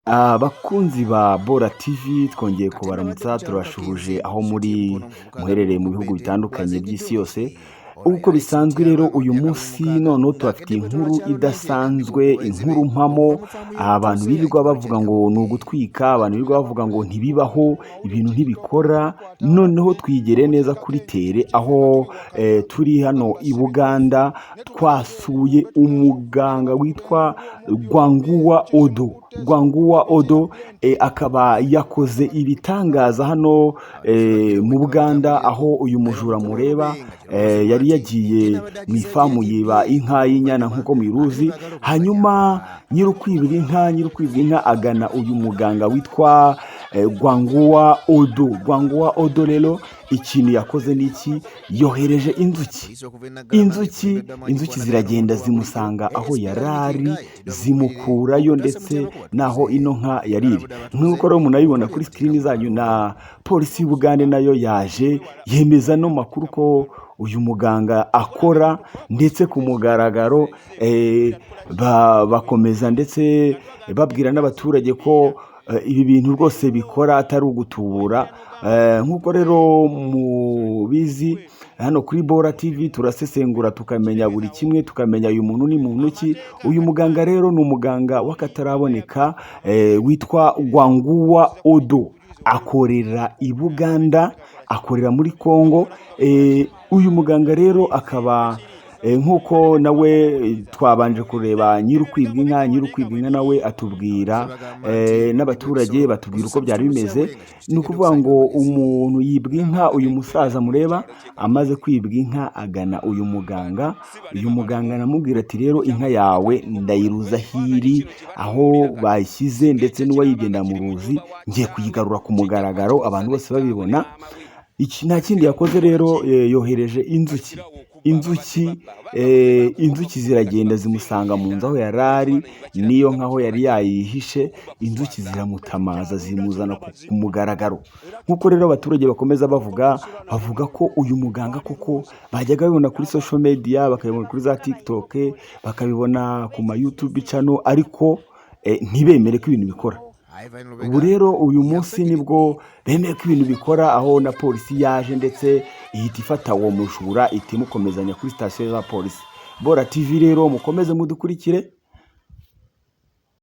Abakunzi ba Bora TV, twongeye kubaramutsa, turabashuhuje aho muri muherereye mu bihugu bitandukanye by'isi yose. Uko bisanzwe rero, uyu munsi noneho tubafitiye inkuru idasanzwe, inkuru mpamo. Abantu birirwa bavuga ngo ni ugutwika, abantu birirwa bavuga ngo ntibibaho, ibintu ntibikora. Noneho twigere neza kuri terrain aho turi hano i Buganda, twasuye umuganga witwa Rwanguwa Odo. Rwanguwa Odo akaba yakoze ibitangaza hano mu Buganda, aho uyu mujura mureba yari yagiye mu ifamu yiba inka y'inyana nk'uko muyiruzi. Hanyuma nyiri ukwibira inka agana uyu muganga witwa Rwanguwa Odo. Rwanguwa Odo rero ikintu yakoze ni iki? Yohereje inzuki. Inzuki ziragenda zimusanga aho yari ari, zimukurayo ndetse n'aho ino nka yari iri, nk'uko rero munabibona kuri screen zanyu. Na polisi y'Ubugande nayo yaje yemeza no makuru ko uyu muganga akora, ndetse ku mugaragaro bakomeza ndetse babwira n'abaturage ko ibi bintu rwose bikora, atari ugutubura. Nk'uko rero mubizi, hano kuri Bora TV turasesengura, tukamenya buri kimwe, tukamenya uyu muntu ni muntu ki. Uyu muganga rero ni umuganga w'akataraboneka witwa Rwanguwa Odo, akorera i Buganda, akorera muri Congo. Uyu muganga rero akaba nk'uko nawe twabanje kureba nyir'ukwibwa inka, nyir'ukwibwa inka nawe atubwira n'abaturage batubwira uko byari bimeze. Ni ukuvuga ngo umuntu yibwa inka, uyu musaza mureba amaze kwibwa inka agana uyu muganga. Uyu muganga aramubwira ati: "Rero inka yawe ndayiruza aho iri, aho bayishyize, ndetse n'uwayibye ndamuruzi, ngiye kuyigarura ku mugaragaro abantu bose babibona." Iki nta kindi yakoze rero, yohereje inzuki. Inzuki ziragenda zimusanga mu nzu aho yari ari, niyo nkaho yari yayihishe. Inzuki ziramutamaza, zimuzana ku mugaragaro. Nk'uko rero abaturage bakomeza bavuga ko uyu muganga koko bajyaga babibona kuri social media, bakabibona kuri za TikTok, bakabibona ku ma YouTube channel, ariko ntibemere ko ibintu bikora. Ubu rero uyu munsi nibwo bemeye ko ibintu bikora, aho na polisi yaje ndetse ihita ifata uwo mujura, ihita imukomezanya kuri sitasiyo za polisi. Bora TV rero, mukomeze mudukurikire.